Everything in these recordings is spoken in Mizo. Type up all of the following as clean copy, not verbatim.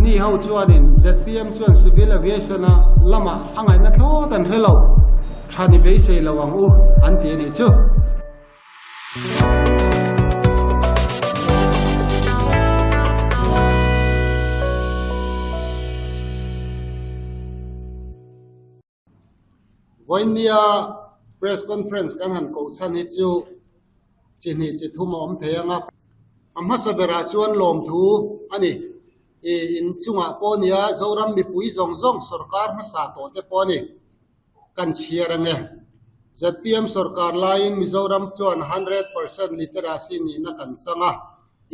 An ni ho chuanin zpm chuan Civil Aviation a lamah a ngaihna thlawt an hre lo, tha ni beisei lo ang u an ti a nih chu. Vawinia press conference kan han koh chhan hi chu chi hnih chi thum a awm thei ang a. A hmasa berah chuan lawmthu a ni. I in chungah pawh a nia, Zoram mipui zawng zawng sorkar hmasa tawh te pawh a ni. Kan chhiar ang e. Zpm sorkar laiin Mizoram chuan 100% literacy nihna kan chang a.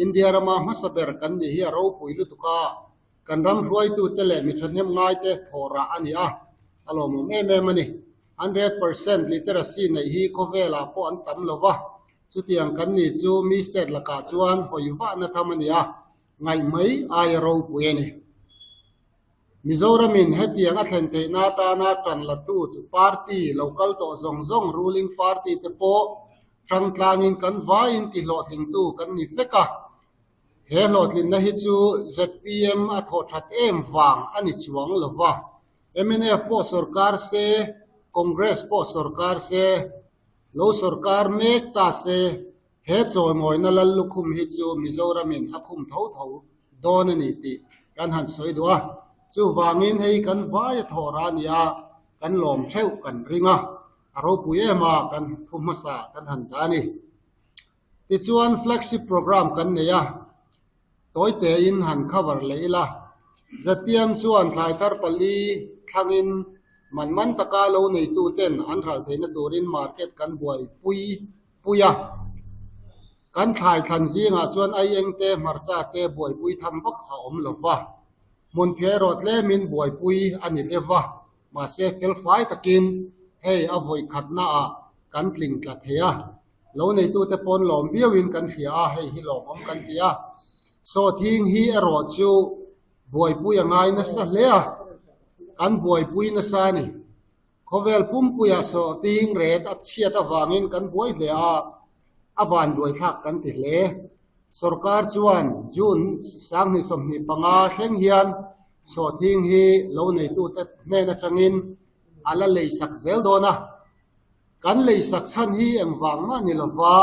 India rama hmasa ber kan nih hi a ropui lutuk a. Kan ram hruaitute leh mi thahnem ngaite thawh rah a ni a, a lawmawm em em a ni. 100% literacy neih hi khawvelah pawh an tam lo va, chutiang kan ni chu mi state lakah chuan hawi vahna tham a ni a, ngaih mai aia ropui a ni. Mizoramin hetiang a thlen theihna atana tan latu chu party lo kal tawh zawng zawng ruling party te pawh tangtlangin kan vaiin tihlawhtlingtu kan ni vek a. He hlawhtlinna hi chu zpm a thawh that em vang a ni chuang lo va, mnf pawh sorkar se, Congress pawh sorkar se, lo sorkar mek ta se, he chawimawina lal lukhum hi chu Mizoramin a khum tho tho dawn a ni tih kan han sawi duh a. Chuvangin hei kan vai a thawh rah a ni a, kan lawm theuh kan ring a, a ropui em a kan thu hmasa kan han dah a ni. Tichuan flagship program kan nei a, tawi tein han cover leh ila. Zpm chuan thlai thar pali thlangin man man taka lo neitu ten an ral theihna turin market kan buaipui pui a. Kan thlai thlan zingah chuan aieng te, hmarcha te buaipui tham vak a awm lo va. Hmun phiah erawh tlemin buaipui a ni deuh va. Mahse felfai takin hei a vawi khatnaah kan tling tla thei a. Lo neitute pawn lawm viauin kan hria a, hei hi lawmawm kan ti a. Sawhthing hi erawh chu buaipui a ngai nasa hle a, kan buaipui nasa a ni. Khawvel pumpuiah sawhthing ret a chhiat avangin kan buai hle a, a van buaithlak kan ti hle. Sorkar chuan June 2025 thleng hian sawhthing hi lo neitute hnen atangin a la leisak zel dawn a. Kan leisak chhan hi engvang mah ni lova,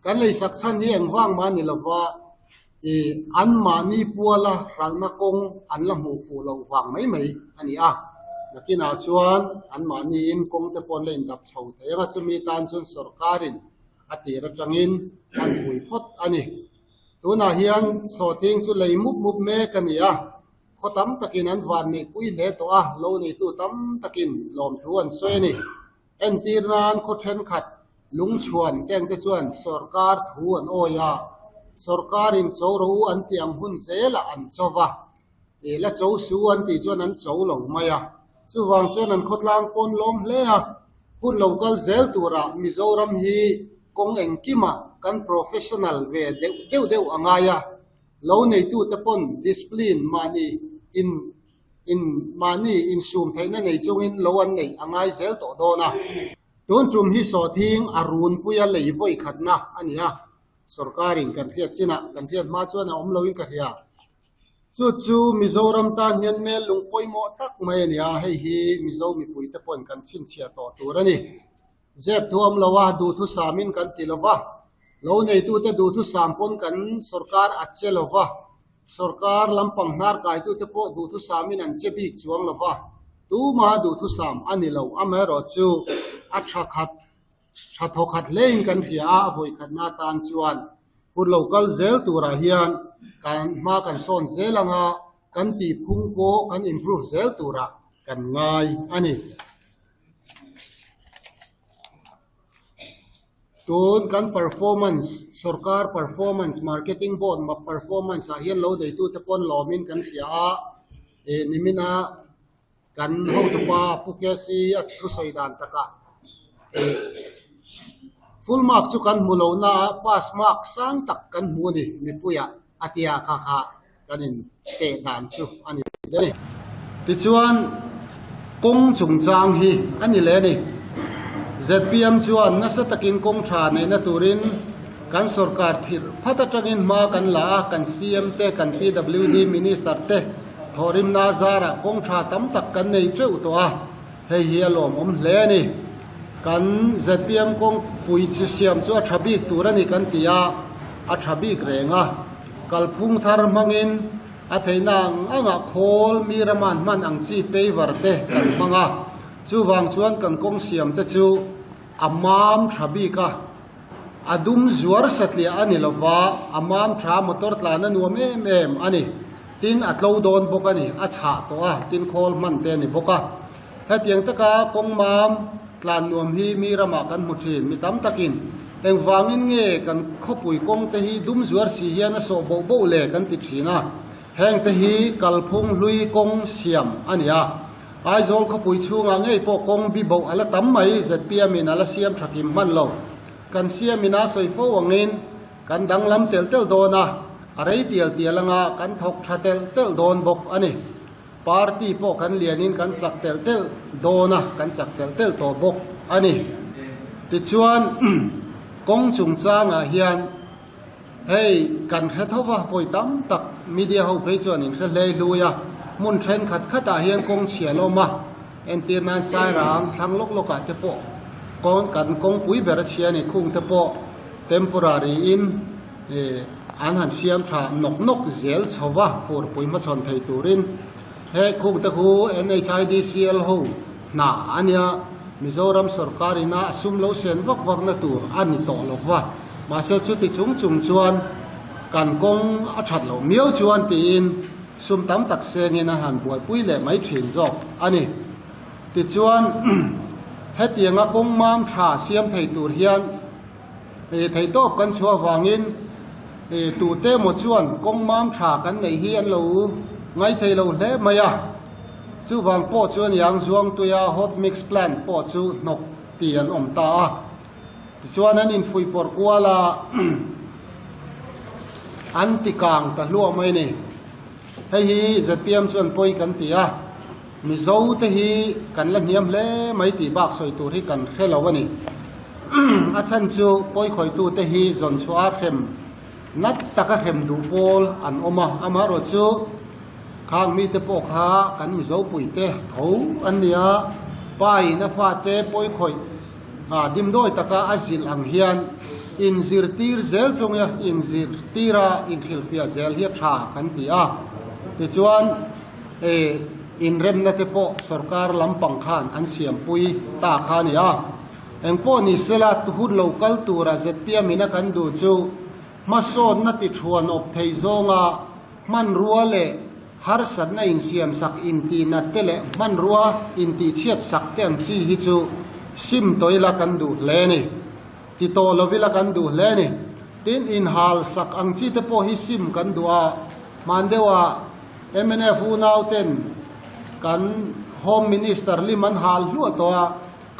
kan leisak chhan hi engvang mah ni lova, i anmahni puala hralhna kawng an la hmuh fuh loh vang mai mai a ni a. Nakinah chuan anmahniin kawng te pawh an la indap chho thei ang a, chumi tan chuan sorkarin a tir atangin an pui phawt a ni. Tunah hian sawhthing chu lei mup mup mek a ni a. Khaw tam takin an van neihpui hle tawh a, lo neitu tam takin lawmthu an sawi a ni. Entir nan khaw thenkhat lungchhuan tengte chuan sorkar thu an awi a, sorkarin cho rawh u an tih ang hun zelah an cho va, ih la cho su an tih chuan an cho lo mai a. Chuvang chuan an khawtlang pawn lawm hle a, hun lo kal zel turah Mizoram hi kawng engkimah kan professional ve deuh deuh deuh a ngai a. Lo neitute pawn discipline mahni in in mahni insum theihna nei chungin lo an neih a ngai zel tawh dawn a. Tun tum hi sawhthing a runpuia lei vawi khatna a ni a, sorkarin kan hriat chinah kan hriat hma chuan a awm loin ka hria. Chu chu Mizoram tan hian mel lung pawimawh tak mai a ni a, hei hi Mizo mipuite pawn kan chhinchhiah tawh tur a ni. Zep thu awm lo a, duhthusamin kan ti lo va. Lo neitute duhthusam pawn kan sorkar a che lo va. Sorkar lampang hnar kaitute pawh duhthusamin an che bik chuang lo va. Tuma duhthusam a ni lo. Amaherawhchu a tha khat, tha thaw khat hlein kan hria a, a vawikhatna atan chuan hun lo kal zel turah hian kan hma kan sawn zel anga kan tihphung pawh kan improve zel turah kan ngai a ni. Tun kan performance, sorkar performance, marketing board performance ah hian lo neitute pawn lawmin kan hria a, ih nimina kan hotupa Pu KC a thusawi dan takah ih full mark chu kan hmu lo na a pass mark sang tak kan hmu a ni mipuiah a tia kha kha. kan in teh dan chu a ni a ni. Tichuan, kawng chungchang hi a ni leh a ni. Zpm chuan nasa takin kawng tha neihna turin Kan sorkar thirh phat atangin hma kan la a, kan CM te, kan PWD Minister te thawhrimna zarah kawng tha tam tak kan nei teuh tawh a, hei hi a lawmawm hle a ni. Kan zpm kawngpui chi siam chu a tha bik tur a ni kan ti a, a tha bik reng a. Kalphung thar hmangin a theihna ang angah khawl mi rama an hman ang chi paver te kan hmang a, chuvang chuan kan kawng siam te chu a mam tha bik a. A dum zuar satliah a ni lova, a mam tha motor tlan a nuam em em a ni. Tin, a tlo dawn bawk a ni, a chhah tawh a, tin khawl hman te a ni bawk a. Hetiang taka kawng mam tlan nuam hi mi ramah kan hmu thin, mi tam takin engvangin nge kan khawpui kawng te hi dum zuar si hian a sawh boh boh le kan ti thin a, heng te hi kalphung hlui kawng siam a ni a. Aizawl khawpui chhungah ngei pawh kawng bi boh a la tam mai, zpm in a la siam tha kim hman lo. Kan siam in a sawi fo angin kan danglam telh telh dawn a, a rei tial tial anga kan thawk tha telh telh dawn bawk a ni. Party pawh kan lianin kan chak telh telh dawn a, kan chak telh telh tawh bawk a ni. Tichuan, kawng chungchangah hian hei kan hre tho va, vawi tam tak media ho phei chuan in hre hlei hlui a, hmun thenkhat khatah hian kawng chhia an awm a, entir nan Sairang thlang lawk lawkah te pawh kawn kan kawngpui ber a chhia a ni, khung te pawh temporary in. An han siam tha nawk nawk zel chho va, furpui hmachhawn thei turin he khungte khu NHIDCL ho hna a nia, Mizoram sorkar ina a sum lo sen vak vak na tur a ni tawh lo va, mahse chuti chung chung chuan kan kawng a that loh miau chuan tiin sum tam tak sengin an han buaipui leh mai thin zawk a ni. Tichuan hetianga kawng mam tha siam thei tur hian Hei theihtawp kan chhuah avangin tute emaw chuan kawng mam tha kan neih hi an lo ngai thei lo hle mai a. Chuvang pawh chu a niang Zuangtuia hot mix plant pawh chu hnawk ti an awm ta a. Tichuan an infuih pawrh kual a, an ti kang ta hluah mai a ni. Hei hi zpm chuan pawi kan ti a, Mizo te hi kan la hniam hle mai tih bak sawi tur hi kan hre lo a ni. A chhan chu pawikhawitu te hi zawn chhuah a hrem nat taka hrem duh pawl an awm a, amaherawh chu khang mite pawh kha kan Mizo puite tho an ni a, pa in a fate pawikhawih dimdawi taka a zilh ang hian inzirtir zel chunga inzirtira inhrilhfiah zel hi a tha kan ti a, tichuan inremna te pawh sorkar lampang khan an siampui ta kha a ni a. Engpawh ni sela hun lo kal tura zpm ina kan duh chu hmasawnna ti thuan awp thei zawnga hmanrua leh harsatna insiamsak intihnat te leh hmanrua intihchhiat sak te ang chi hi chu sim tawh ila kan duh hle a ni. Ti tawh lo ila kan duh hle a ni. Tin, inhal sak ang chi te pawh hi sim kan duh a, hman deuha mnf unau ten kan Home Minister lim an hal hluah tawh a,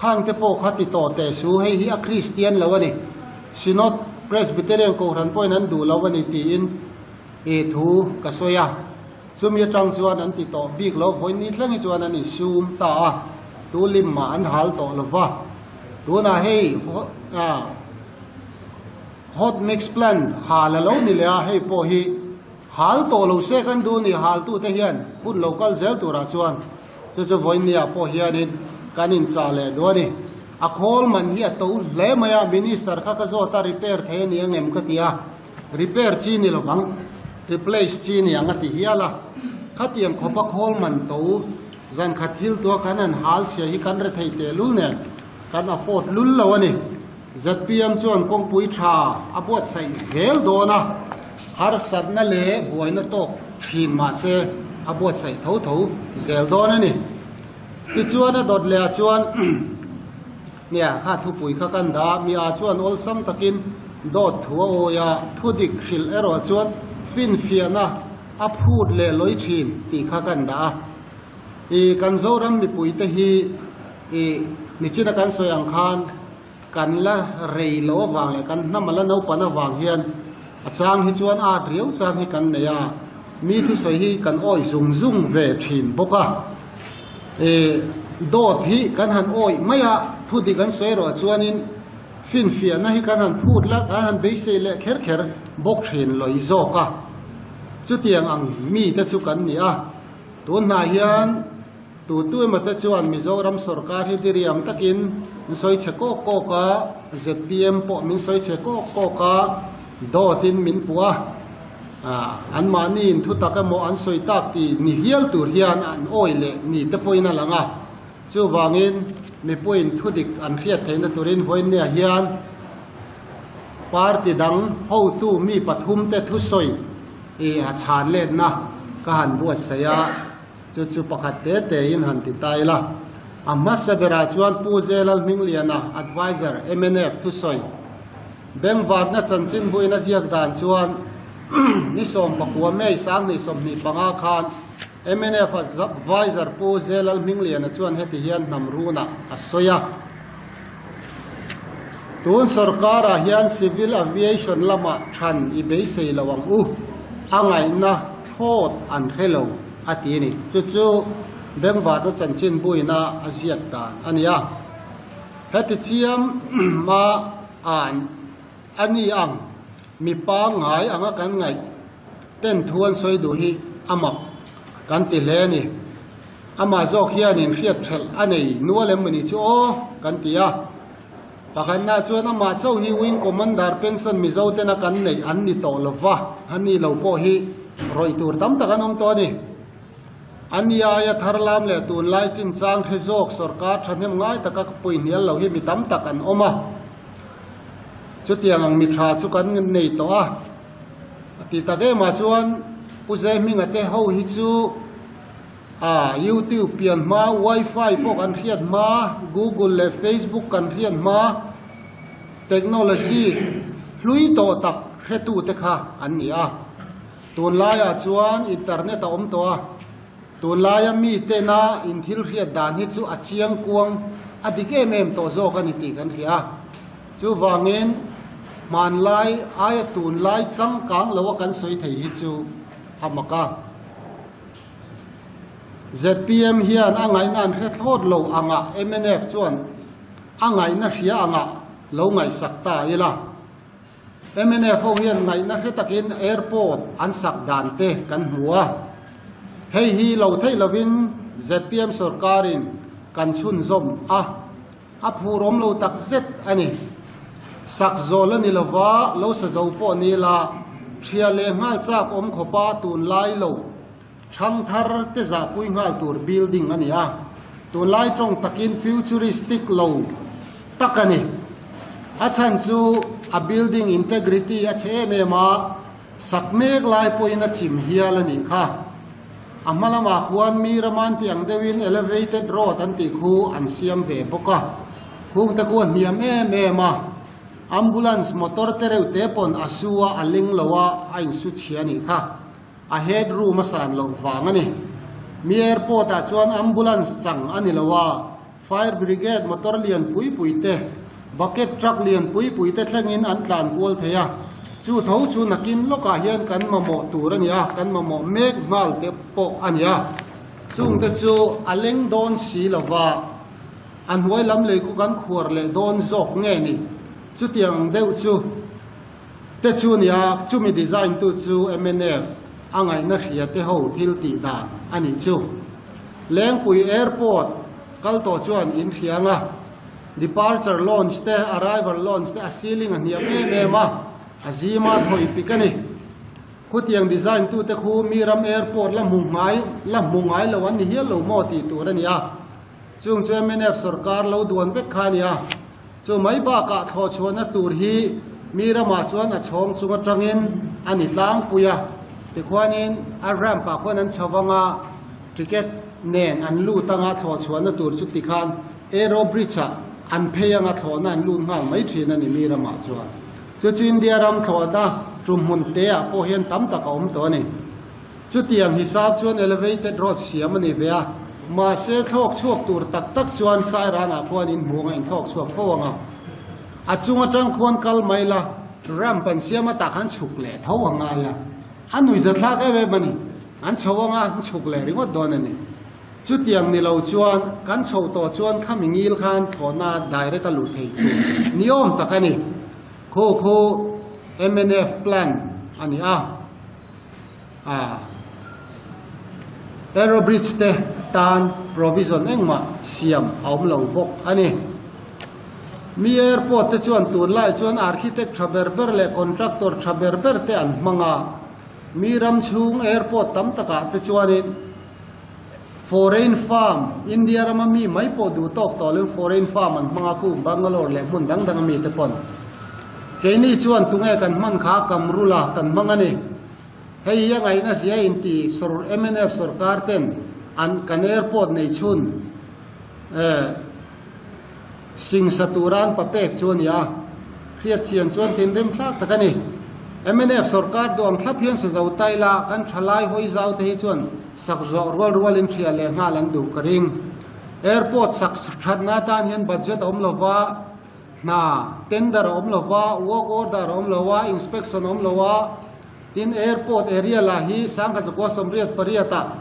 Khang te pawh kha ti tawh teh su, hei hi a Kristian lo a ni. Synod Presbyterian Kohhran pawhin an duh lo a ni tiin i thu ka sawi a. Chumi atang chuan an ti tawh bik lo, vawiin ni thleng hi chuan an insum ta a, tu lim mah an hal tawh lo va. Tunah hei hot mix plant hal a lo ni leh a, hei pawh hi hal tawh lo se kan duh a ni, haltute hian hun lo kal zel turah chuan. Chu chu vawiinniah pawh hianin kan inchah leh duh a ni. A khawl man hi a to hle mai a, Minister kha ka zawt a, repair thei a ni ang em ka ti a, repair chi ni lo vang, replace chi ni ang a ti hial a. Khatiang khawpa khawl man to zan khat thil tua kan han hal chhia hi kan re thei teh lul nen kan afford lul lo a ni. Zpm chuan kawngpui tha a buatsaih zel dawn a, harsatna leh buaina tawk thin mahse a buatsaih tho tho zel dawn a ni. Tichuan a dawt leh ah chuan nia kha thupui kha kan dah a, mi ah chuan awlsam takin dawt thu a awi a, thudik hrilh erawh chuan finfiahna a phut leh lawi thin tih kha kan dah a. I kan Zoram mipuite hi i nichina kan sawi ang khan kan la rei lo avang leh kan hnam a la naupan avang hian a chang hi chuan at riau chang hi kan nei a, mi thusawi hi kan awih zung zung ve thin bawk a. I dawt hi kan han awih mai a, thu dik an sawi erawh chuanin. Finfiahna hi kan han phut la, kan han beisei leh kher kher bawk thin lawi zawk a. Chutiang ang mite chu kan ni a. Tun hnah hian tu tu emaw te chuan Mizoram sorkar hi diriam takin an sawi chhe kawk kawk a, zpm pawh min sawi chhe kawk kawk a, dawtin min puh a. Anmahni in thutak emaw an sawi tak tih ni hial tur hian an awi leh ni te pawhin a lang a. Chuvangin mipuiin thudik an hriat theihna turin vawiinniah hian party dang hotu mi pathumte thusawi i a chhan letna ka han buatsaih a, chu chu pakhat te tein han ti ta ila. A hmasa berah chuan Pu Zelal Hmingliana, Adviser, mnf thusawi Bengvarna chanchin buin a ziak dan chuan ni 19 May 2025 khan mnf Adviser Pu Zelal Hmingliana chuan heti hian hnam runah a sawi a. Tun sorkarah hian Civil Aviation lamah than i beisei lo ang u, a ngaihna thlawt an hre lo a ti a ni. Chu chu Bengvarna chanchin buina a ziak dan a ni a. Heti chiam ma an a ni ang mi pangngai anga kan ngaih ten thu an sawi duh hi a mak kan ti hle a ni. Amah zawk hianin hriat ṭhelh a nei nual em mawni chu aw kan ti a. Pakhatna chuan amah chauh hi Wing Commander pension Mizo tena kan neih an ni tawh lova, a ni lo pawh hi rawih tur tam tak an awm tawh a ni. A ni aia thar lam leh tunlai chinchang hre zawk sorkar thahnem ngai taka ka pui hnial lo hi mi tam tak an awm a. Chutiang ang mi tha chu kan nei tawh a. A ti tak em ah chuan Pu Zehminga te ho hi chu a YouTube pian hma, Wi-Fi pawh kan hriat hma, Google leh Facebook kan hriat hma, technology hlui tawh tak hretute kha an ni a. Tunlaiah chuan internet a awm tawh a, tunlaia mitena in thil hriat dan hi chu a chiang kuang a dik em em tawh zawk a ni tih kan hria a. Chuvangin hmanlai aia tunlai changkang loa kan sawi thei hi chu a mak a. Zpm hian a ngaihna an hre thlawt lo angah mnf chuan a ngaihna hria angah lo ngaihsak ta ila. Mnf ho hian ngaihna hre takin airport an sak dan te kan hmu a, hei hi lo theih lovin zpm sorkarin kan chhunzawm a, a phur awm lo tak zet a ni. Sak zawl a ni lova, lo sa zo pawh ni la, ṭhia leh nghal chak awm khawpa tunlai lo ṭhangthar te zahpui nghal tur building a ni a, tunlai ṭawng takin futuristic lo tak a ni. A chhan chu a building integrity a chhe em em a, sak mek lai pawhin a chim hial a nih kha. A hma lamah khuan mi rama an tih ang deuhin elevated road an tih khu an siam ve bawk a, khungte khu a hniam em em a, ambulance motor te reuh te pawn a su a, a leng lo a, a insu chhia a nih kha. A head room a san loh vang a ni. Mi airport ah chuan ambulance chang a ni lo a, fire brigade motor lian pui pui te, bucket truck lian pui pui te thlengin an tlan kual thei a. Chu tho chu nakin lawkah hian kan mamawh tur a ni a, kan mamawh mek nghal te pawh a ni a. Chungte chu a leng dawn si lo va, a hnuai lam lei khu kan khuar leh dawn zawk nge ni? Chutiang ang deuh chu. Te chu nia, chumi design tu chu mnf a ngaihna hria te ho thil tih dan a nih chu. Lengpui Airport kal tawh chuan in hria anga, departure lounge te, arrival lounge te a ceiling a hniam em em a, a zima thawi pik a ni. Khutiang design tu te khu mi ram airport la hmu ngai la hmu ngai lo an ni hial lo maw tih tur a ni a. Chung chu mnf sorkar lo duan vek kha a ni a. Chu mai bakah thlawhchhuahna tur hi mi ramah chuan a chhawng chung atangin a ni tlangpui a, tikhuanin a ramp ah khuan an chho anga ticket nen an lut anga thlawhchhuahna tur chu tikhan aero bridge ah an phei anga thlawhna an lut nghal mai thin a ni mi ramah chuan. Chu chu India ram thlawhna tumhmun te ah pawh hian tam tak a awm tawh a ni. Chutiang hisap chuan elevated road siam a ni ve a, mahse thlawk chhuak tur tak tak chuan Sairangah khuan in hmuh anga in thlawk chhuak fo ang a. A chung atang khuan kal mai la, ramp an siam a tak an chhuk leh tho ang ngai a, a nuihzathlak em em a ni. An chho anga an chhuk leh ringawt dawn a ni. Chutiang ni lo chuan kan chhoh tawh chuan khami ngil khan thlawhna direct a luh theih tur ni awm tak a ni. Khu khu mnf plan a ni a. A Aerobridge te tan provision engmah siam a awm lo bawk a ni. Mi airport te chuan tunlai chuan architect tha ber ber leh contractor tha ber ber te an hmang a. Mi ram chhung airport tam takah te chuanin foreign firm, India rama mi mai pawh duh tawk tawh loin foreign firm an hmang a, kung Bangalore leh hmun dang dang a mite pawn. Keini chuan tunge kan hman kha Kamrula kan hmang a ni. Hei hi a ngaihna hria inti sawr mnf sawrkar ten an kan airport nei chhun eh Singsa tura an papek chu a ni a, hriat chian chuan thinrim thlak tak a ni. Mnf sawrkar duang thlap hian sazo taila kan thalai hawi zau te hi chuan sak zawh rual rualin thiah leh nghal an duh ka ring. Airport sak thatna atan hian budget a awm lova, hna tender a awm lova, work order a awm lova, inspection a awm lova, Tin, airport area lah hi 1988 ah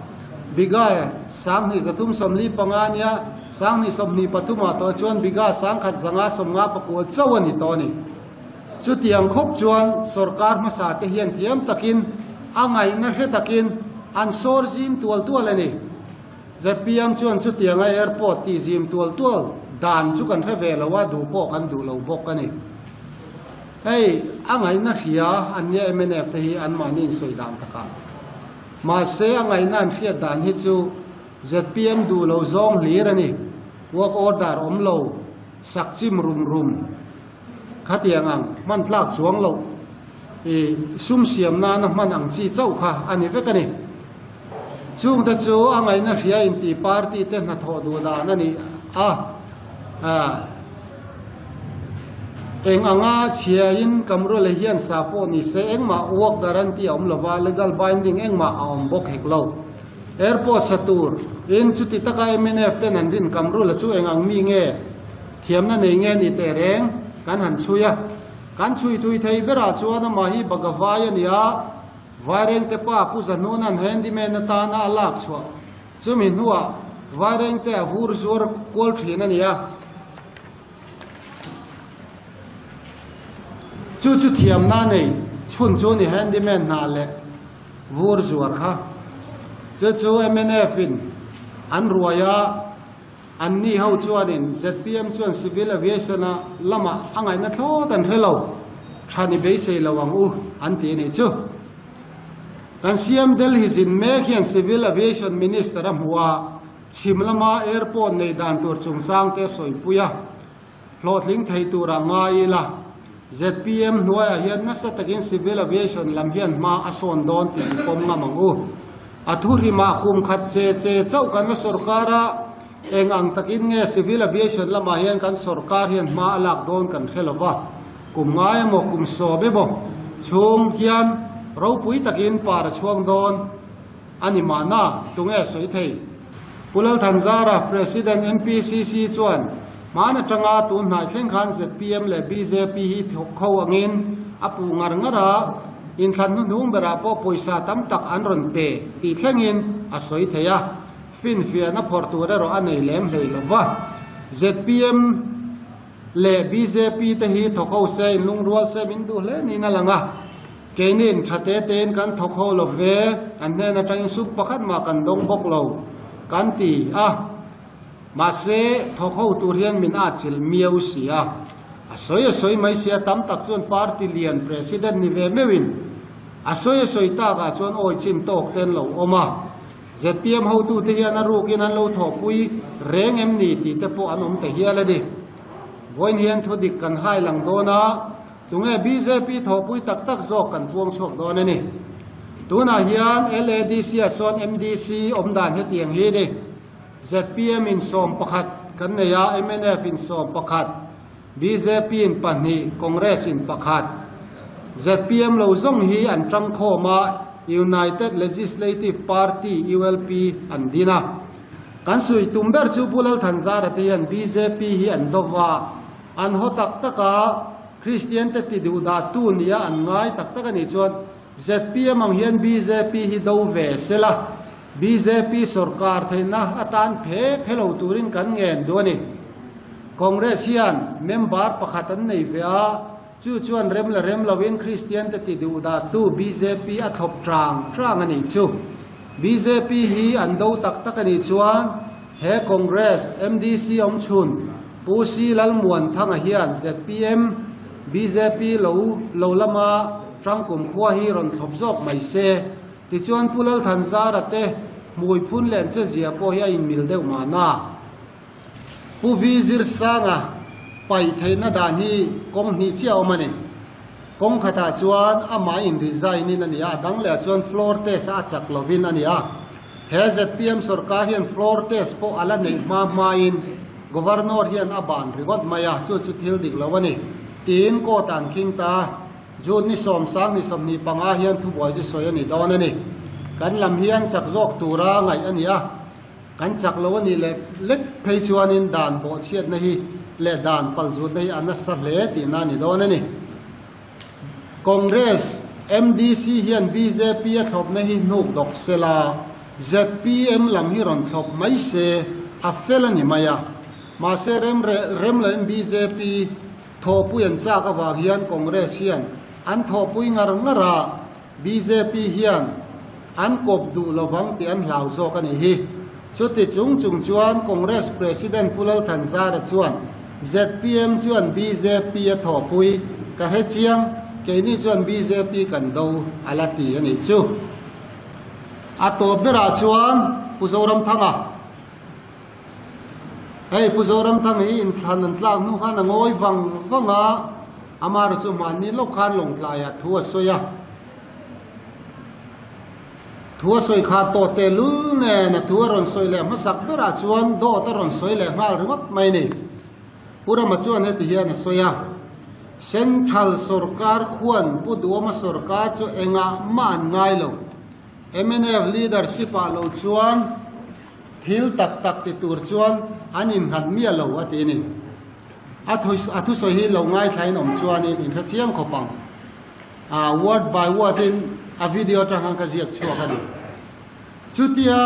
bigha 2345 nia 2023 ah tawh chuan bigha 1559 chauh a ni tawh a ni. Chutiang khawp chuan sorkar hmasa te hian thiam takin a ngaihna hre takin an sawr zim tual tual a ni. Zpm chuan chutianga airport tih zim tual tual dan chu kan hre ve lo a, duh pawh kan duh lo bawk a ni. Hei, a ngaihna hria an nia mnf te hi anmahni insawi dan takah. Mahse, a ngaihna an hriat dan hi chu zpm duh lo zawng hlir a ni. Work order awm lo, sak chim rum rum khatiang ang hman tlak chuang loh i sum siam nana hman ang chi chauh kha a ni vek a ni. Chungte chu a ngaihna hria inti party te hnathawh duh dan a ni a. Eng anga chhiain Kamrula hian sa pawh ni se engmah work guarantee a awm lova, legal binding engmah a awm bawk hek lo. Airport sa tur in chuti taka mnf ten an rin Kamrula chu eng ang mi nge thiamna nei nge ni teh reng kan han chhui a. Kan chhui thui thei berah chuan amah hi Bagavai a ni a, Vairengte pa Pu Zahnuna'n handyman atana a lak chhuah Chumi hnuah Vairengte a vur zuar kual thin a ni a. Chu chu thiamna nei chhun chu ni handyman hna leh vur zuar kha. Chu chu mnf in an ruai a, an ni ho chuanin zpm chuan civil aviation a lamah a ngaihna thlawt an hre lo, tha ni beisei lo ang u an ti a nih chu. Kan CM Delhi zin mek hian Civil Aviation Minister a hmu a, chhim lama airport neih dan tur chungchang te sawipui a, hlawhtling thei turah ngai ila. Zpm hnuaiah hian nasa takin Civil Aviation lam hian hma a sawn dawn tih i pawm ngam ang u. A thuhrimah kum khat che che chauh kan la sawrkar a, eng ang takin nge Civil Aviation lamah hian kan sawrkar hian hma a lak dawn kan hre lova. Kum ngai emaw kum sawm emaw chhung hian ropui takin par a chhuang dawn a ni mahna tunge sawi thei? Pu Lalthanzara, President MPCC chuan hman atanga tun hnai thleng khan zpm leh bjp hi thawk kho angin a puh ngar ngar a, inthlan hnuhnung berah pawh pawisa tam tak an rawn pe tih thlengin a sawi thei a, finfiahna phawrh tur erawh a nei lem hlei lova. Zpm. Leh bjp te hi thawk ho se in lungrual se min duh hle niin a lang a, keinin tha te tein kan thawk ho lo ve, an hnen atangin sum pakhat mah kan dawng bawk lo kan ti a, mahse thawk ho tur hian min atchilh miau si a, a sawi a sawi mai si a, tam tak chuan party lian president ni ve meuhin a sawi a sawi takah chuan awi chin tawk te an lo awm a. Zpm hotute hian a rukin an lo thawhpui reng em ni tih te pawh an awm ta hial a ni. Vawiin hian thu dik kan hai lang dawn a, tunge bjp thawhpui tak tak zawk kan puang chhuak dawn a ni. Tunah hian LADC ah sawn MDC awm dan hetiang hi a ni. Zpm in 11 kan nei a, mnf in 11, bjp in pahnih, Congress in pakhat. Zpm lo zawng hi an tangkhawm a, United Legislative Party, ULP, an din a. Kan sawi tum ber chu Pu Lalthanzara te hian bjp hi an do va, an haw tak tak a, Kristian te ti duh dah tu nia an ngai tak tak a nih chuan zpm ang hian bjp hi do ve se la. Bjp sorkar theihna atan phe phe lo turin kan ngen duh a ni. Congress hian member pakhat an nei ve a, chu chuan rem la rem loin Kristian te ti duh dahtu bjp a thlawp tang tang a nih chu. Bjp hi an do tak tak a nih chuan he Congress MDC awmchhun Pu Si Lalmuanthanga hian zpm bjp lo lo lama tangkum khua hi rawn thlawp zawk mai se. Tichuan Pu Lalthanzara te hmui phun leh an che zia pawh hi a inmil deuh mahna. Pu Vi Zirsanga paih theihna dan hi kawng hnih chiah a awm a ni. Kawng khatah chuan amah in resign in a ni a, a dang leh ah chuan floor test a a chak lovin a ni a. He zpm sorkar hian floor test pawh a la neih hma hmain Governor hian a ban ringawt mai a, chu chu thil dik lo a ni, tiin court ah an khing ta a. June ni sawmsang ni 25 hian thubuai chu sawi a ni dawn a ni. Kan lam hian chak zawk tura ngaih a ni a, kan chak lo a nih leh lek phei chuanin dan bawhchhiatna hi leh dan palzutna hi a nasa hle tihna a ni dawn a ni. Congress, MDC hian bjp a thlawpna hi hnuk dawk sela, zpm lam hi rawn thlawp mai se a fel a ni mai a. Mahse rem rem loin bjp Thawhpui an chak avang hian Congress hian an thawhpui ngar ngar a, bjp hian an kawp duh lovang tih an hlau zawk a nih hi. Chuti chung chung chuan Congress President Pu Lalthanzara chuan zpm chuan bjp a thawhpui ka hre chiang, keini chuan bjp kan do a la ti a nih chu. A tawp berah chuan Pu Zoramthanga. Hei Pu Zoramthang hi inthlan an tlak hnu khan a ngawi vang vang a, amaherawhchu chu mahni lawk khan lawngtlaiah thu a sawi a. Thu a sawi kha tawh tehlul nen a thu a rawn sawi leh hmasak berah chuan dawt a rawn sawi leh nghal ringawt mai a ni. Pu Rama chuan heti hian a sawi a, Central sorkar khuan Pu Duhawma sorkar chu engah mah an ngai lo. Mnf leadership ah lo chuan Thil tak tak ti tur chuan an innghat miah lo a ti a ni. A a thusawi hi lo ngaithlain awm chuanin in hre chiang khawp ang. A word by word in a video atang khan ka ziak chhuak a ni. Chutia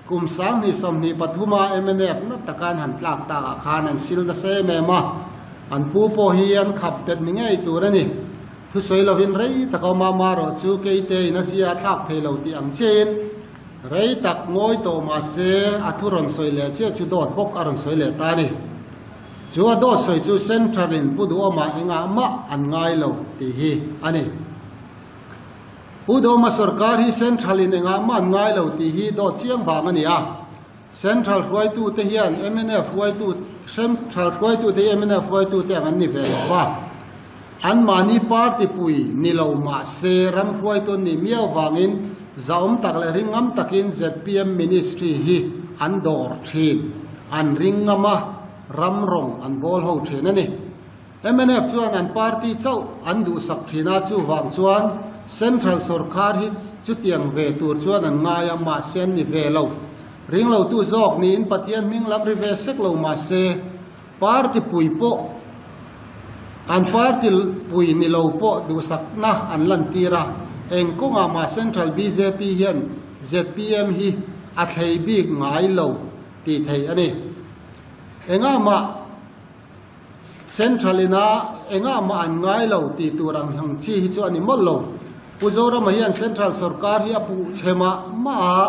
kum 2023 a mnf na taka an han tlak tak ah khan an sil nasa em em a, an pu pawh hi an khap bet ni ngei tur a ni. Thusawi lovin rei taka awm a, amaherawhchu keite in a zia a thlak thei lo tih ang chiahin Rei tak ngawi tawh mah se a thu rawn sawi leh chiah chu dawt bawk a rawn sawi leh ta a ni. Chu a dawt sawi chu Central in Pu Duhawma engah mah an ngai lo tih hi a ni. Pu Duhawma sorkar hi Central in engah mah an ngai lo tih hi dawt chiang vang a ni a. Central hruaitute hian mnf hruaitu Central hruaitute hi mnf hruaitute ang an ni ve lo va. Anmahni party pui ni lo mah se ram hruaitu an nih miau vangin zahawm tak leh ringngam takin zpm ministry hi an dawr thin. An ringngam a, ram rawng an bawl ho thin a ni. Mnf chuan an party chauh an duhsak thin a, chuvang chuan Central sorkar hi chutiang ve tur chuan an ngai a, mahse an ni ve lo. Ringlotu zawk niin Pathian hming lam ri ve sek lo mah se party pui pawh an party pui ni lo pawh duhsakna an lantir a, eng kawngah mah Central bjp hian zpm hi a thlei bik ngai lo tih theih a ni. Engah mah. Central ina engah mah an ngai lo tih tur ang ang chi hi chu a ni mawlh lo. Pu Zorama hian Central sorkar hi a puh chhe mah mah a,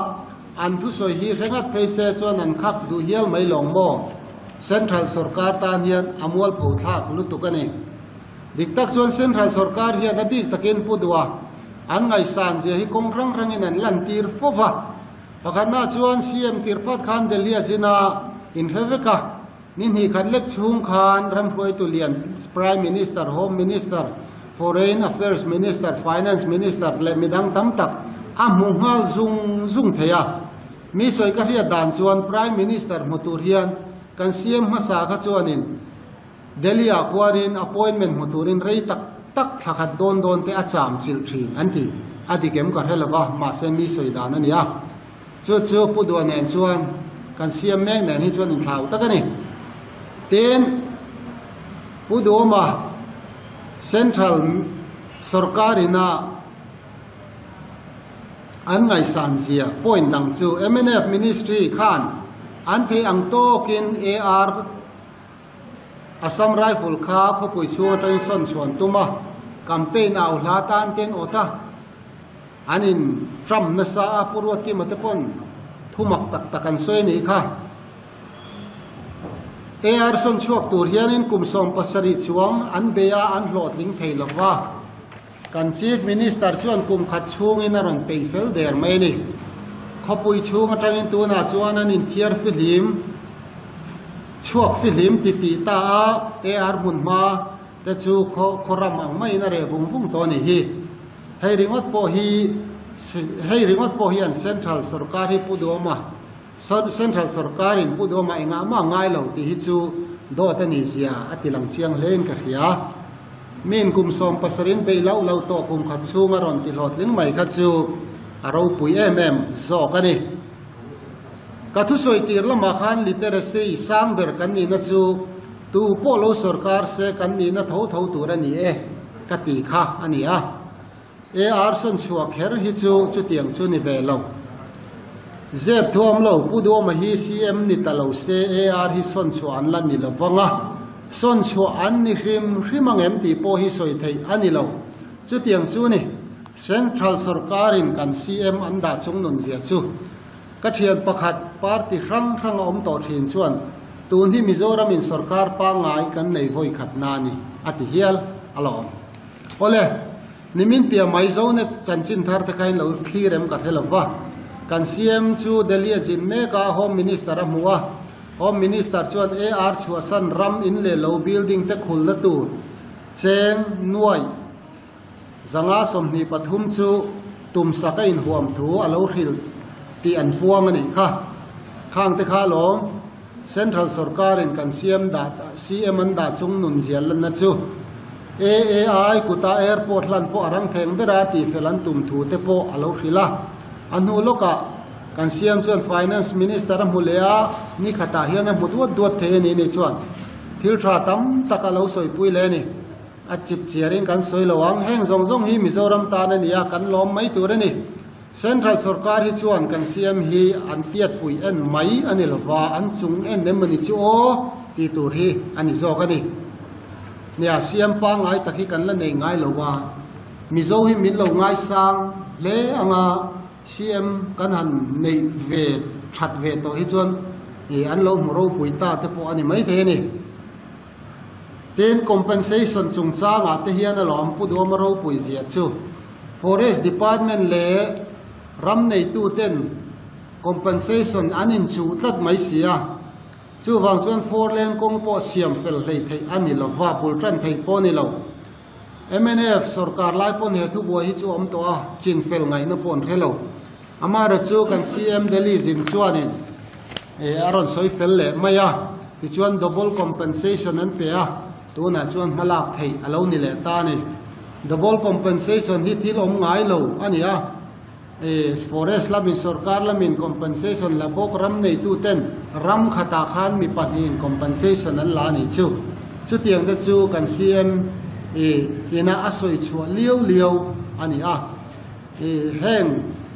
an thusawi hi hre ngat phei se chuan an khak duh hial mai lawng maw? Central sorkar tan hian a mualpho thlak lutuk a ni. Dik tak chuan Central sorkar hian a bik takin Pu Dua an ngaihsan zia hi kawng hrang hrangin an lantir fo va. Pakhatna chuan CM tirhphat khan Delhi a zin a inhre vek a. Ni hnih khat lek chhung khan ramhruaitu lian Prime Minister, Home Minister, Foreign Affairs Minister, Finance Minister leh midang tam tak a hmu nghal zung zung thei a. Mi sawi ka hriat dan chuan Prime Minister hmu tur hian kan CM hmasa kha chuanin Delhi ah khuanin appointment hmu turin rei tak tak thla khat dawn dawn te a cham chilh thin an ti. A dik em ka hre lova, mahse mi sawi dan a ni a. Chu chu Pu Dua nen chuan kan siam mek nen hi chuan inthlau tak a ni. Tin, Pu Duhawma Central sorkar ina. An ngaihsan zia point dang chu mnf Ministry khan an thei ang tawkin AR Assam Rifle kha khawpui chhung atangin sawn chhuan tum a, campaign au hla tan ten awt a, an in tram nasa a, Pu Ruatkima te pawn thu mak tak tak an sawi a nih kha. AR sawn chhuak tur hianin kum 70 chuang an bei a, an hlawhtling thei lo va. Kan Chief Minister chuan kum khat chhungin a rawn peih fel der mai a ni. Khawpui chhung atangin tunah chuan an inthiar fihlim, chhuak fihlim ti tih ta a, AR hmun hma te chu khaw ram ang maiin a reh vung vung tawh a ni hi. Hei ringawt pawh hi hei ringawt pawh hian Central sorkar hi pu duama Central sorkarin pu duama engah mah ngai lo tih hi chu dawt a ni zia a ti lang chiang hlein ka hria. Min kum 70 in beih loh loh tawh kum khat chhung a rawn ti hlawhtling mai kha chu a ropui em em zawk a ni. Ka thusawi tir lamah khan literacy sang ber kan nihna chu tu pawh lo sorkar se kan nihna tho tho tur a ni e ka ti kha a ni a. AR sawn chhuah kher hi chu chutiang chu ni ve lo. Zep thuam lo, Pu Duama hi CM ni ta lo se AR hi sawn chhuah an la ni lo vang a, sawn chhuah an ni hrim hrim ang em tih pawh hi sawi theih a ni lo. Chutiang chu ni, Central sorkarin kan CM an dah chung nun zia chu. Ka thian pakhat party hrang hrang a awm tawh thin chuan tun hi Mizoramin sorkar pangngai kan nei vawi khat na a ni, a ti hial a la awm. Awle, nimin piah mai Zonet chanchin thar te khain lo thlir em ka hre lo va. Kan CM chu Delhi a zin mek a, Home Minister a hmu a. Home Minister chuan AR chhuahsan ram in leh lo building te khulna tur cheng nuai 123 chu tumsak a inhuam thu a lo hrilh tih an puang a nih kha. Khang te kha lawm Central sorkarin kan CM dah CM an dah chung nun zial lanna chu AAI kuta airport hlan pawh a rang theng ber a tih fel an tum thu te pawh a lo hrilh a. A hnu lawkah kan CM chuan Finance Minister a hmu leh a, ni khatah hian a hmu duat duat thei a ni ni chuan thil tha tam tak a lo sawipui leh a ni. A chip chiarin kan sawi lo ang, heng zawng zawng hi Mizoram tan a ni a, kan lawm mai tur a ni. Central sorkar hi chuan kan CM hi an tiatpui en mai a ni lova, an chung en em a ni chu aw tih tur hi a ni zawk a ni. Nia, CM pangngai tak hi kan la nei ngai lo a, Mizo hi min lo ngaisang hle anga CM kan han neih ve that ve tawh hi chuan an lo hmu ropui ta te pawh a ni maithei a ni. Tin, compensation chungchangah te hian alawm Pu Duama ropui zia chu Forest Department leh ram neitu ten compensation an inchuh tlat mai si a, chuvang chuan four lane kawng pawh siam fel hlei theih a ni lova, bul tan theih pawh a ni lo. Mnf sorkar lai pawn he thubuai hi chu a awm tawh a, chin fel ngaihna pawh an hre lo. Amaherawhchu chu kan CM Delhi zin chuanin a rawn sawi fel leh mai a, tichuan double compensation an pe a, tunah chuan hmalak theih a lo ni leh ta a ni. Double compensation hi thil awm ngai lo a ni a, forest lamin sorkar lamin compensation la bawk ram neituten ram khatah khan mi pahnihin compensation an la a nih chu. Chutiang te chu kan CM ina a sawi chhuah liau liau a ni a. Heng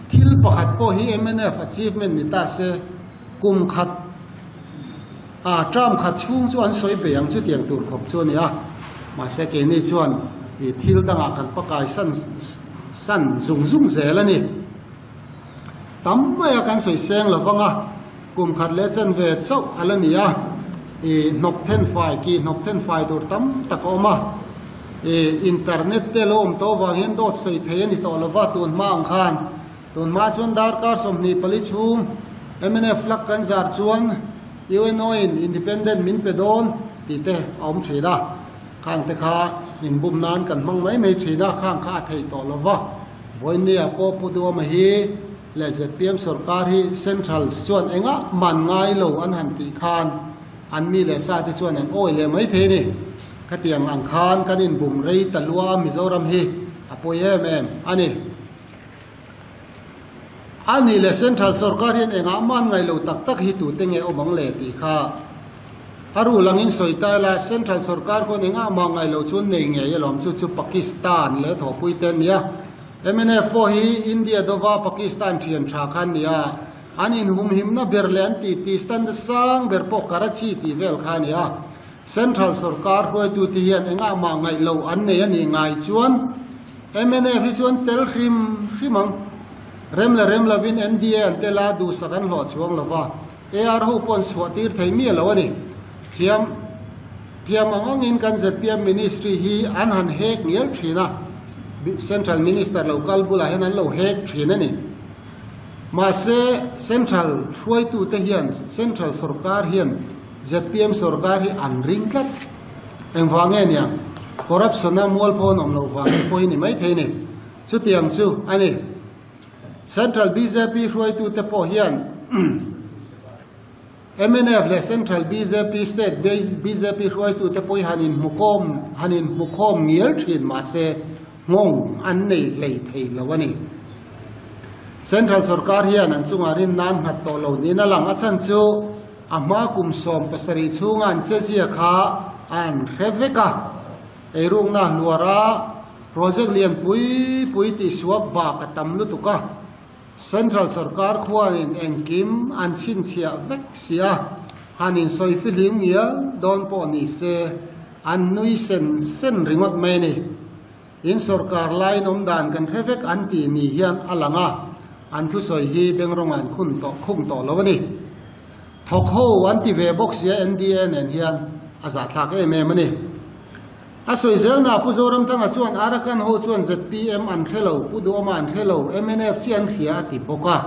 thil pakhat pawh hi mnf achievement ni ta se, kum khat ah term khat chhung chu an sawi bei ang chutiang tur khawp chu a ni a. Mahse keini chuan ih thil dangah kan pakai san san zung zung zel a ni. Tam maia kan sawi seng lo vang a, kum khat leh chen ve chauh a la ni a, ih hnawk then fai ki hnawk then fai tur tam tak a awm a. Ih internet te lo awm tawh avang hian dawt sawi thei a ni tawh lo va tun hma ang khan. Tun hma chuan darkar 24 chhung mnf flag kan zar chuan UNO in independent min pe dawn tih te a awm thin a. Khang te kha inbum nan kan hmang mai mai thin a, khang kha a thei tawh lo va. Vawinia pawh Pu Duama hi leh zpm sorkar hi central chuan engah man ngai lo an han tih khan an mi leh sa te chuan an awi leh mai thei a ni. Khatiang ang khan kan inbum rei ta lua a Mizoram hi a pawi em em a ni. A nih leh Central sorkar hian engah man ngai lo tak tak hi tute nge awm ang le tih kha a rul angin sawi ta ila Central sorkar khawn engah mah ngai lo chuan nei ngei alawm chu chu Pakistan leh thawhpui te a nia. Mnf pawh hi India dova Pakistan thian tha kha an ni a, an inhumhimna ber leh an titi standard sang ber pawh Karachi tih vel kha a ni a. Central sorkar hruaitute hian engah mah ngaih lo an nei a nih ngai chuan mnf hi chuan tel hrim hrim ang. Rem leh rem lovin NDA an tel a, duhsak an hlawh chhuang lo va, AR ho pawh an chhuah tir thei miah lo a ni. Thiam thiam ang angin kan zpm ministry hi an han hek ngial thin a, Central Minister lo kal bulah hian an lo hek thin a ni. Mahse Central hruaitute hian Central sorkar hian zpm sorkar hi an ring tlat. Engvang nge nia? Corruption-a mualphawn awm loh vang te pawh hi ni maithei a ni. Chutiang chu a ni. Central bjp hruaitute pawh hian mnf leh Central bjp State bjp hruaitute pawh hi han inhmukhawm han inhmukhawm ngial thin mahse nghawng an nei hlei thei lo a ni. Central sorkar hian an chungah rin nan nghat tawh lo niin a lang. A chhan chu a hma kum 70 chhunga an chezia kha an hre vek a. Eirukna hluara project lian pui pui tihsuak bak a tam lutuk a, Central sorkar khuanin engkim an chhinchhiah vek si a, han insawi fihlim ngial dawn pawh ni se an nui sen sen ringawt mai a ni. In sorkar laiin awm dan kan hre vek an tih ni hian a lang a, an thusawi hi bengrawng an khun tawh khung tawh lo a ni. Thawk ho an ti ve bawk sia NDA nen hian a zahthlak em em a ni. A sawi zelna Pu Zoramthanga chuan Arakan ho chuan zpm an hre lo, Pu Duhawma an hre lo, mnf chi an hria a ti bawk a.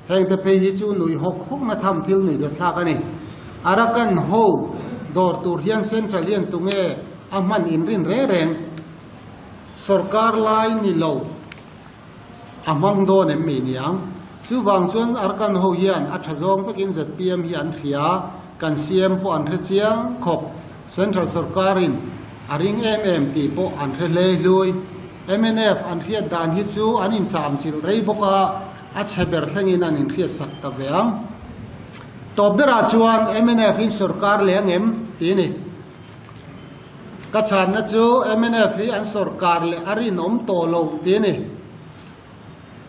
Heng te phei hi chu nuih hawk hawkna tham thil nuih zathlak a ni. Arakan ho dawr tur hian Central hian tunge a hman inrin reng reng sorkar lai ni lo. A hmang dawn em mi niang? Chuvang chuan Arkan ho hian a tha zawng vekin zpm hi an hria, kan CM pawh an hre chiang khawp. Central sorkarin a ring em em tih pawh an hre hlei hlui. Mnf an hriat dan hi chu an incham chilh rei bawk a, a chhe ber thlengin an inhriat sak ta ve ang. Tawp berah chuan mnf in sorkar leh ang em tih a ni. Ka chhanna chu mnf hi an sorkar leh a rinawm tawh lo tih a ni.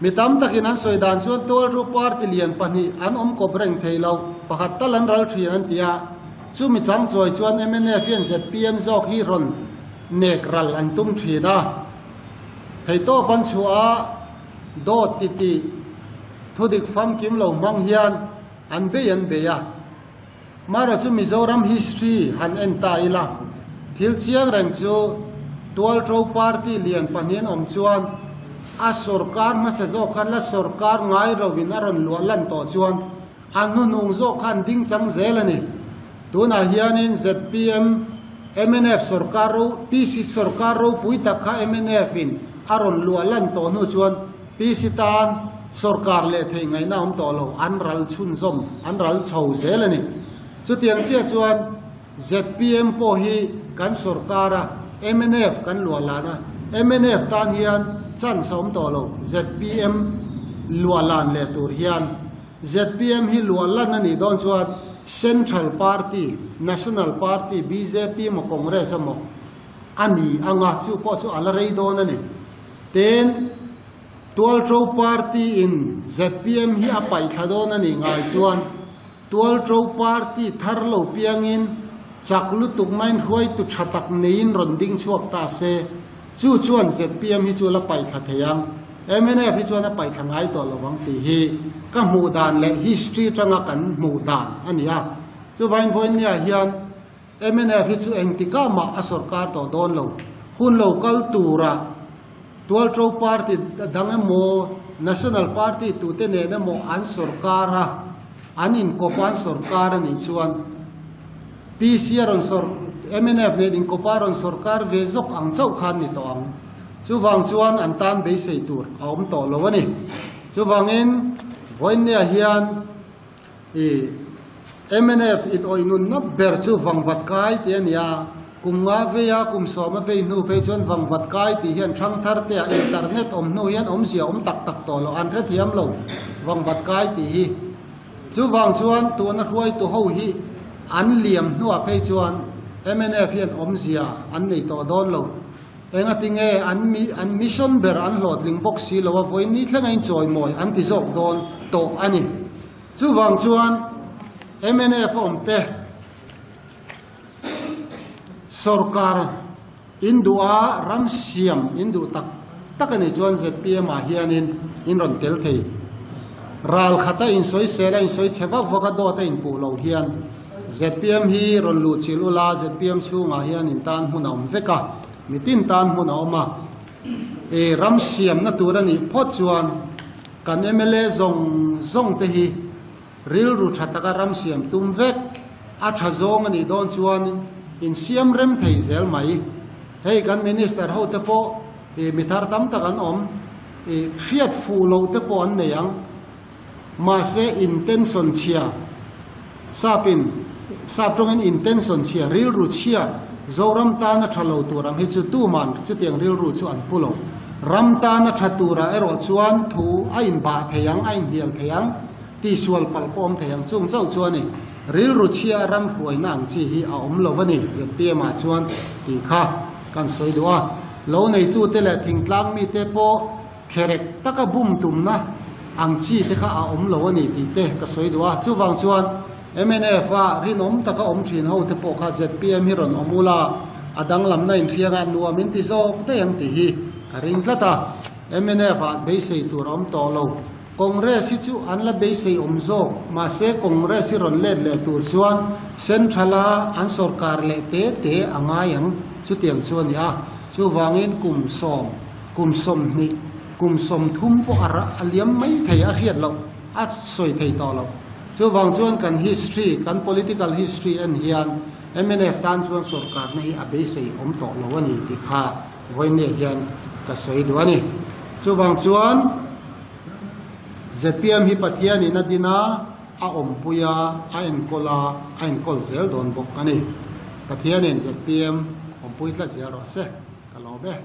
Mi tam takin an sawi dan chuan tualru party lian pahnih an awm kawp reng thei lo, pakhat tal an ral thin an ti a. Chumi chang chawi chuan mnf hian zpm zawk hi rawn nek ral an tum thin a. Theihtawp an chhuah a, dawt titih thudik famkim lo hmang hian an bei an bei a. Mara chu Mizoram history han en ta ila, thil chiang reng chu Tualṭo party lian pahnihin awm chuan a sorkar hmasa zawk khan la sorkar ngai lovin a rawn luah lan tawh chuan a hnuhnung zawk khan ding chang zel a ni. Tunah hianin zpm, mnf sorkar ro, PC sorkar ropui tak kha mnf in a rawn luah lan tawh hnu chuan PC tan sorkar leh theih ngaihna awm tawh lo, an ral chhunzawm, an ral chho zel a ni. Chutiang chiah chuan zpm pawh hi kan sorkar a, mnf kan luah lan a, mnf tan hian chance a awm tawh lo, zpm luah lan leh tur hian. Zpm hi luah lan a nih dawn chuan Central Party, National Party, bjp emaw Congress emaw a ni ang a, chu pawh chu a la rei dawn a ni. Tin, Tualṭo Party in zpm hi a paihthla dawn a nih ngai chuan Tualṭo Party thar lo piangin chak lutuk maiin hruaitu ṭha tak neiin rawn ding chhuak ta se, chu chuan zpm hi chu la paihthla thei ang, mnf hi chuan a paihthla ngai tawh lo ang tih hi ka hmuh dan leh history aṭanga kan hmuh dan a ni a. Chuvain vawiinniah hian mnf hi chu engtikah mah a sorkar tawh dawn lo. Hun lo kal turah Tualṭo party dang emaw, National party tute nen emaw an sorkar a, an inkawp a an sorkar a nih chuan PC a rawn sor, mnf nen inkawp a rawn sorkar ve zawk ang chauh khan ni tawh ang. Chuvang chuan an tan beisei tur a awm tawh lo a ni. Chuvangin vawiinniah hian I mnf in awih nunna ber chu vangvat kai tih a ni a, kum nga vei a, kum sawma vei hnu phei chuan vangvat kai tih hian thangthar te ah internet awm hnu hian awmzia awm tak tak tawh lo, an hrethiam lo vangvat kai tih hi. Chuvang chuan tuna hruaitu ho hi an liam hnuah phei chuan mnf hian awmzia an nei tawh dawn lo. Engatinge an an mission ber an hlawhtling bawk si lo a, vawiin ni thleng a inchawimawi an ti zawk dawn tawh a ni. Chuvang chuan mnf a awm te sorkar in duh a, ram siam in duh tak tak a nih chuan zpm ah hianin in rawn tel thei. Ral khata insawisel a insawi chhe vak vak a dawt a inpuh lo hian zpm hi rawn luh chilh ula zpm chhungah hian in tan hmun a awm vek a, mitin tan hmun a awm a. I ram siamna tur a nih phawt chuan kan mla zawng zawng te hi rilru tha taka ram siam tum vek a tha zawng a nih dawn chuan insiam rem thei zel mai. Hei kan minister ho te pawh i mi thar tam tak an awm. I hriat fuh loh te pawh an nei ang. Mahse intention chhia, sapin, sap tawngin intention chhia, rilru chhia, Zoram tana tha lo tur ang hi chu tuman chutiang rilru chu an pu lo. Ram tana tha turah erawh chuan thu a inbah thei ang, a inhnial thei ang, tihsual palh pawh awm thei ang chung chauh chu a ni. Rilru chhia ram hruaina ang chi hi a awm lo a ni, zpm ah chuan tih kha kan sawi duh a. Lo neitute leh thingtlang mite pawh kherek taka bum tumna ang chi te kha a awm lo a ni tih te ka sawi duh a. Chuvang chuan mnf a rinawm taka awm thin ho te pawh kha zpm hi rawn awm ula, a danglamna inhrianga nuam in ti zawk daih ang tih hi ka ring tlat a. Mnf ah beisei tur a awm tawh lo. Congress hi chu an la beisei awm zawk, mahse Congress hi rawn let leh tur chuan Central a an sorkar leh te te a ngai ang, chutiang chu a ni a. Chuvangin kum sawm, kum 20, kum 30 pawh a a liam mai thei a hriat loh, a sawi thei tawh loh. Chuvang chuan kan history, kan political history en hian mnf tan chuan sorkarna hi a beisei awm tawh lo a ni tih kha vawiinniah hian ka sawi duh a ni. Chuvang chuan zpm hi Pathianin a din a, a awmpui a, a enkawl a, a enkawl zel dawn bawk a ni. Pathianin zpm awmpui tlat zel rawh se, ka lawm e.